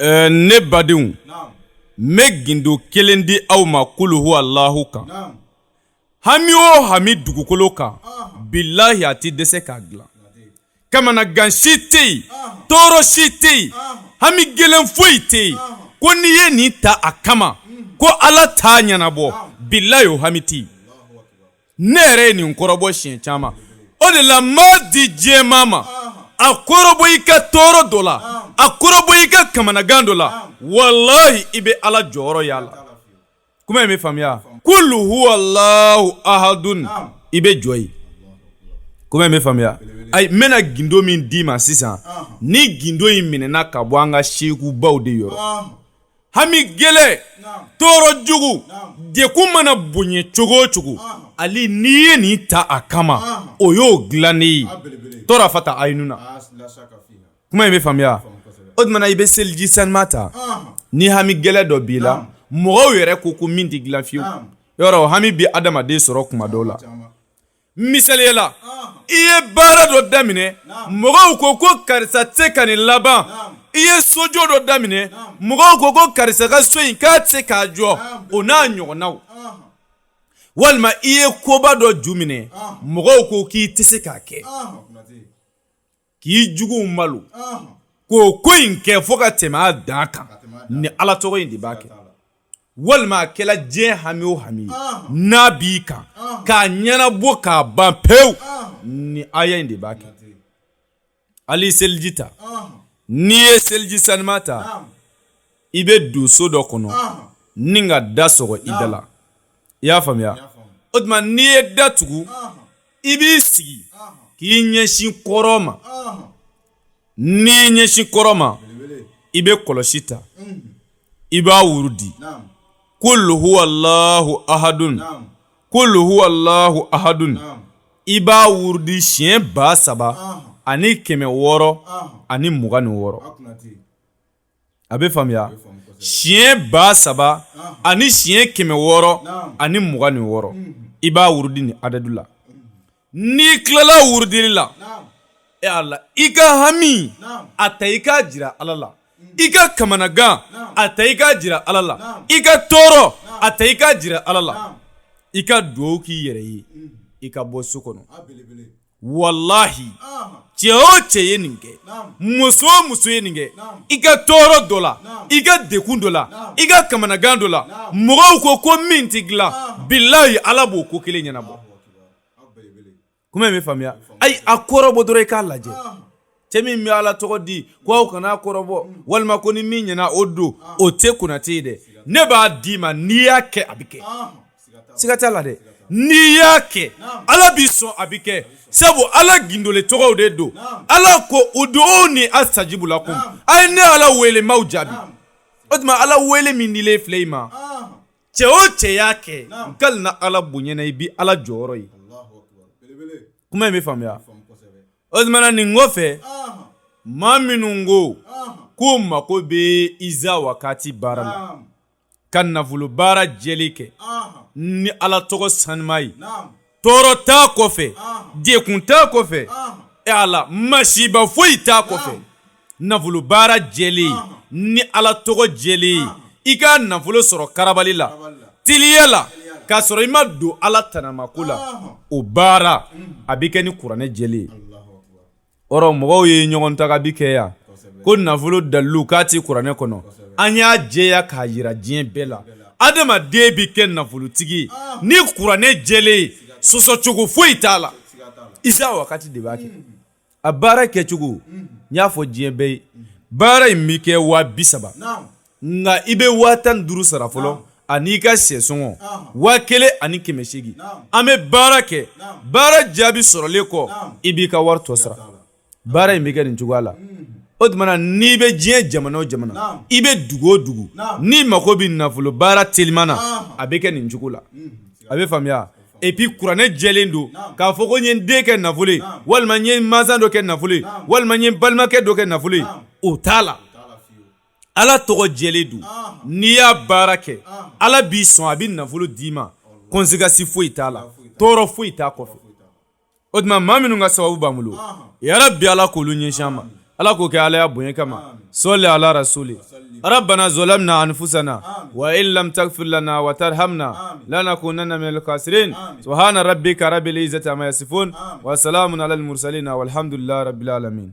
Ne badenw, n bɛ gindo kelen di aw ma kulu huwa Alahu kan. Hami o hami dugukolo kan, bilahi a tɛ dɛsɛ k'a dilan. Kamanagan si tɛ yen, tɔɔrɔ si tɛ yen, hami gɛlɛn foyi tɛ yen ko n'i ye nin ta a kama ko Ala t'a ɲɛnabɔ, bilahi o hami tɛ yen. Ne yɛrɛ ye nin kɔrɔbɔ siɲɛ caman. O de la n b'a di diɲɛmaa ma, a kɔrɔbɔ i ka tɔɔrɔ dɔ la, a kɔrɔbɔ i ka kamanagan dɔ la, walahi i bɛ Ala jɔyɔrɔ y'a la. Kuma in bɛ faamuya? Kulu huwa Alahu ahadun, i bɛ jɔ yen. Kuma in bɛ faamuya? Ayi, n bɛna gindo min d'i ma sisan, ni gindo in minɛna ka bɔ an ka sekubaw de yɔrɔ. Hami gɛlɛn, tɔɔrɔ jugu, degun mana bonya cogo o cogo, Ali, n'i ye nin ta a kama, o y'o dilannen ye tɔrafata ayinu na. Kuma in bɛ faamuya? O tuma na i bɛ seliji sanuma ta. Ni hami gɛlɛn dɔ b'i la, mɔgɔw yɛrɛ ko min tɛ dilan fiyewu, yɔrɔ hami bɛ adamaden sɔrɔ kuma dɔw la. Misaliya la, i ye baara dɔ daminɛ, mɔgɔw ko karisa tɛ se ka nin laban. I ye sojɔ dɔ daminɛ, mɔgɔw ko karisa ka so in k'a tɛ se k'a jɔ, o n'a ɲɔgɔnnaw. Walima i ye koba dɔ ju minɛ, mɔgɔw ko k'i tɛ se k'a kɛ, k'i juguw malo k'o ko in kɛ fo ka tɛmɛ a dan kan, ni Ala tɔgɔ in de b'a kɛ. Walima a kɛla diɲɛ hami o hami ye, n'a b'i kan k'a ɲɛnabɔ k'a ban pewu, ni aya in de b'a kɛ. Ali, seliji ta. N'i ye seliji sanuma ta, i bɛ don so dɔ kɔnɔ ni ka da sɔgɔ i da la. I y'a faamuya? O tuma n'i ye da tugu, i b'i sigi k'i ɲɛsin kɔrɔn ma. N'i y'i ɲɛsin kɔrɔn ma, i bɛ kɔlɔsi ta, i b'a wurudi kul huwa Allahu ahadun, kul huwa Allahu ahadun. I b'a wurudi siɲɛ 3626. A bɛ faamuya? Siɲɛ 3000 ani siɲɛ 626, i b'a wurudi nin adadu la. N'i tilala wurudili la, e Ala, i ka hami a ta i k'a jira Ala la, i ka kamanagan a ta i k'a jira Ala la, i ka tɔɔrɔ a ta i k'a jira Ala la, i ka dugawu k'i yɛrɛ ye, i ka bɔ so kɔnɔ. Walahi, cɛ o cɛ ye nin kɛ, muso o muso ye nin kɛ, i ka tɔɔrɔ dɔ la, i ka degun dɔ la, i ka kamanagan dɔ la, mɔgɔw ko min tɛ dilan, bilahi Ala b'o ko kelen ɲɛnabɔ. Kuma in bɛ faamuya? Ayi, a kɔrɔbɔ dɔrɔn i k'a lajɛ. Cɛ min bɛ Ala tɔgɔ di ko aw kana kɔrɔbɔ, walima ko ni min ɲɛna o don, o tɛ Konate ye dɛ. Ne b'a d'i ma, n'i y'a kɛ a bɛ kɛ, siga t'a la dɛ. N'i y'a kɛ, Ala b'i sɔn, a bɛ kɛ, sabu Ala gindole tɔgɔw de don. Ala ko uduuni astajibu lakum, a ye ne Ala wele, n b'aw jaabi. O tuma Ala wele min dilen filɛ i ma, cɛ o cɛ y'a kɛ, n kalina Ala bonya na, i bi Ala jɔyɔrɔ ye. Kuma in bɛ faamuya? O tuma na nin kɔfɛ, maa minnu ko k'u mako bɛ iza wakati baara la, ka nafolo baara jɛlen kɛ ni Ala tɔgɔ sanuma ye, tɔɔrɔ t'a kɔfɛ, degun t'a kɔfɛ, e Ala, masiba foyi t'a kɔfɛ, nafolo baara jɛlen ni Ala tɔgɔ jɛlen ye, i ka nafolo sɔrɔ karabali la, teliya la, k'a sɔrɔ i ma don Ala tanamako la, o baara a bɛ kɛ ni kuranɛ jɛlen ye. Ɔrɔ mɔgɔw ye ɲɔgɔn ta bi kɛ yan ko nafolo dalilu k'a tɛ kuranɛ kɔnɔ. An y'a jɛya k'a jira diɲɛ bɛɛ la, adamaden bɛ kɛ nafolotigi ye ni kuranɛ jɛlen ye, sɔsɔcogo foyi t'a la. Iza wakati de b'a kɛ. A baara kɛcogo, n y'a fɔ diɲɛ bɛɛ ye, baara in bɛ kɛ 30,000, nka i bɛ 15,000 sara fɔlɔ ani i ka sɛsɔngɔ 1800. An bɛ baara kɛ, baara jaabi sɔrɔlen kɔ, i b'i ka wari tɔ sara. Baara in bɛ kɛ nin cogoya la. O tuma na n'i bɛ diɲɛ jamana o jamana, i bɛ dugu o dugu, n'i mako bɛ nafolo baara teliman na, a bɛ kɛ nin cogo la. A bɛ faamuya? Et puis kuranɛ jɛlen don k'a fɔ ko n ye n den kɛ nafolo ye, walima n ye mansa dɔ kɛ nafolo ye, walima n ye balimakɛ dɔ kɛ nafolo ye, o t'a la. Ala tɔgɔ jɛlen don. N'i y'a baara kɛ, Ala b'i sɔn, a bɛ nafolo d'i ma, conséquence foyi t'a la, tɔɔrɔ foyi t'a kɔfɛ. O tuma maa minnu ka sababu b'an bolo, yarabi Ala k'olu ɲɛsin an ma. Ala k'o kɛ Alaya bonya kama. Sɔli ala rasuli. Rabbana zalamna anfusana wa in lam taghfir lana wa tarhamna lanakunanna minal khasirin. Subhana rabbika rabbil izzati amma yasifun wa salamun alal mursalin walhamdulillahi rabbil alamin.